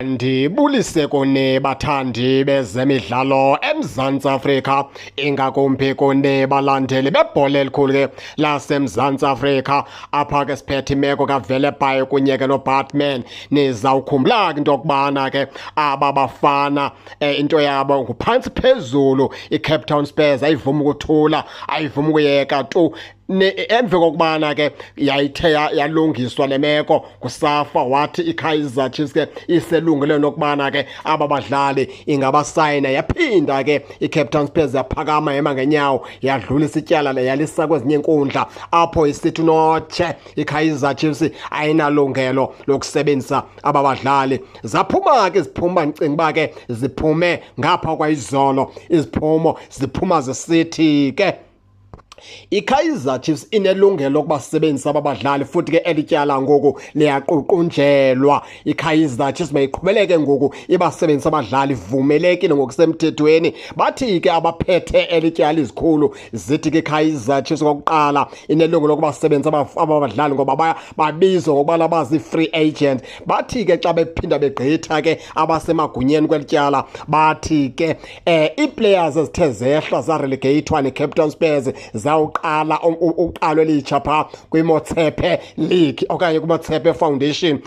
Ndibulise kuni bathandi bezemidlalo eMzantsi Afrika, ingakumbi kuni balandeli bebhola elikhulu ke laseMzantsi Afrika. Apha ke siphethe imeko kaVelebayi kunye ke noBaartman. Nizawukhumbula ke into yokubana ke aba bafana into yabo nguphantsi phezulu. ICape Town Spurs ayivumi ukuthula, ayivumi ukuyeka tu. Emva kokubana ke yayithe yalungiswa le meko kuSAFA, wathi iKaizer Chiefs ke iselungelweni lokubana ke aba badlali ingabasayina. Yaphinda ke iCape Town Spurs yaphakama yema ngenyawo, yadlulisa ityala le yalisa kwezinye iinkundla apho isithi notshe iKaizer Chiefs ayinalungelo lokusebenzisa aba badlali. Zaphuma ke iziphumo, ndicinga uba ke ziphume ngapha kwayizolo. Iziphumo ziphuma zisithi ke iKaizer Chiefs inelungelo lokubasebenzisa aba badlali, futhi ke eli tyala ngoku liyaququnjelwa. IKaizer Chiefs mayiqhubeleke ngoku ibasebenzisa abadlali, ivumelekile ngokusemthethweni. Bathi ke abaphethe eli tyala, izikhulu zithi ke iKaizer Chiefs okokuqala inelungelo lokubasebenzisa aba badlali ngoba babizwa ngokubana bazi-free agent. Bathi ke xa bephinda begqitha ke abasemagunyeni kweli tyala, bathi ke ii-players ezithe zehla zarelegatwa neCape Town Spurs, zawuqala uqalo elitsha phaa kwiMotsepe League okanye kwiMotsepe Foundation,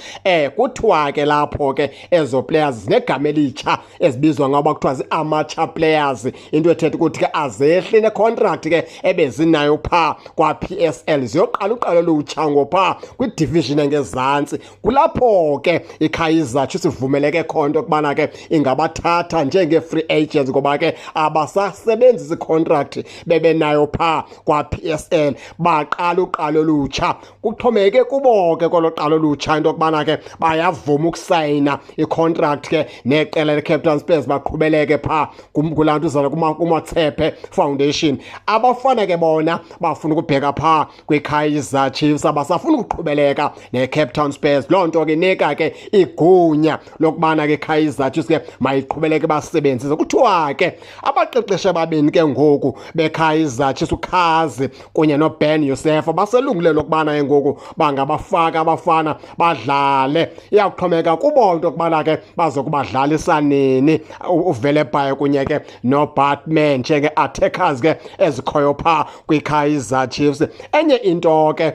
kuthiwa ke lapho ke ezo players zinegama elitsha ezibizwa ngoba kuthiwa zii-amateur players, into ethetha ukuthi ke azehli necontract ke ebezinayo phaa kwa-PSL, ziyoqala uqalo olutsha ngophaa kwidivision engezantsi. Kulapho ke iKaizer Chiefs ivumeleke khona into yokubana ke ingabathatha njenge-free agents, ngoba ke abasasebenzisi icontract bebenayo phaa kwa-PSL, baqala uqalo olutsha. Kuxhomekeke kubo ke kolo qalo olutsha into yokubana ke bayavuma ukusayina icontract ke neqela leCape Town Spurs, baqhubeleke phaa kulaa nto uzala kuMotsepe Foundation. Abafana ke bona bafuna ukubheka phaa kwiKaizer Chiefs, abasafuna ukuqhubeleka neCape Town Spurs. Loo nto ke inika ke igunya lokubana ke Kaizer Chiefs ke mayiqhubeleke basebenzise. Kuthiwa ke abaqeqeshi ababini ke ngoku beKaizer Chiefs, uKhazi kunye noBen Youssef, baselungile lokubana ke ngoku bangabafaka abafana badlale. Iyakuxhomeka kubo into yokubana ke bazokubadlalisa nini uVelebayi kunye ke noBaartman njenge-attackers ke ezikhoyo phaa kwiKaizer Chiefs. Enye into ke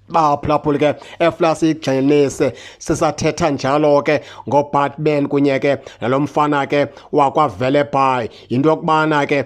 baphulaphuli ke eflas igxinise sisathetha njalo ke ngoBaartman kunye ke nalo mfana ke wakwaVelebayi, yinto yokubana ke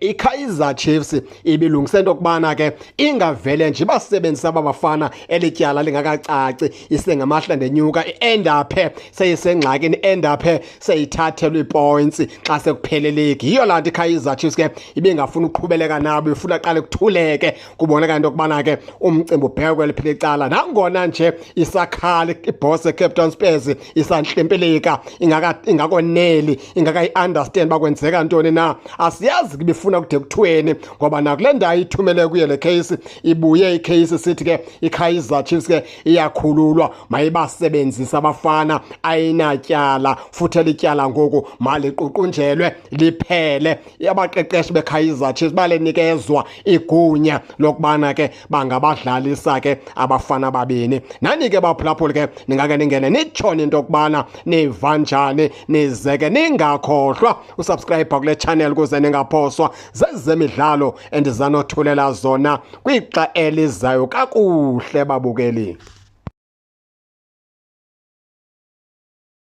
iKaizer Chiefs ibilungise into yokubana ke ingavele nje ibasebenzisa aba bafana eli tyala lingakacaci, isengamahla ndenyuka, i-endaphe seyisengxakini, i-endaphe seyithathelwa ii-points xa sekuphele league. Yiyo laa nto iKaizer Chiefs ke ibingafuni ukuqhubeleka nabo, ifuna qale kuthuleke kubonakala into yokubana ke umcimbi ubheke kweliphila icala. Nangona nje isakhala iboss eCape Town Spurs, isantlimpilika, ingakoneli, ingakayi-understand uba kwenzeka ntoni na. Asiyazi ke ibifuna kude kuthweni, ngoba nakule ndawo ithumele kuyo le case, ibuye icase sithi ke iKaizer Chiefs ke iyakhululwa, mayibasebenzise abafana, ayinatyala, futhi elityala ngoku maliququnjelwe liphele. Abaqeqeshi beKaizer Chiefs balenikezwa igunya lokubana ke bangabadlalisa ke abafana babini. Nani ke baphulaphuli ke ningake ningene nitshone into yokubana niva njani, nize ke ningakhohlwa usubscribe kule channel ukuze ningaphoswa zezemidlalo endizanothulela zona kwixa elizayo. Kakuhle babukeli.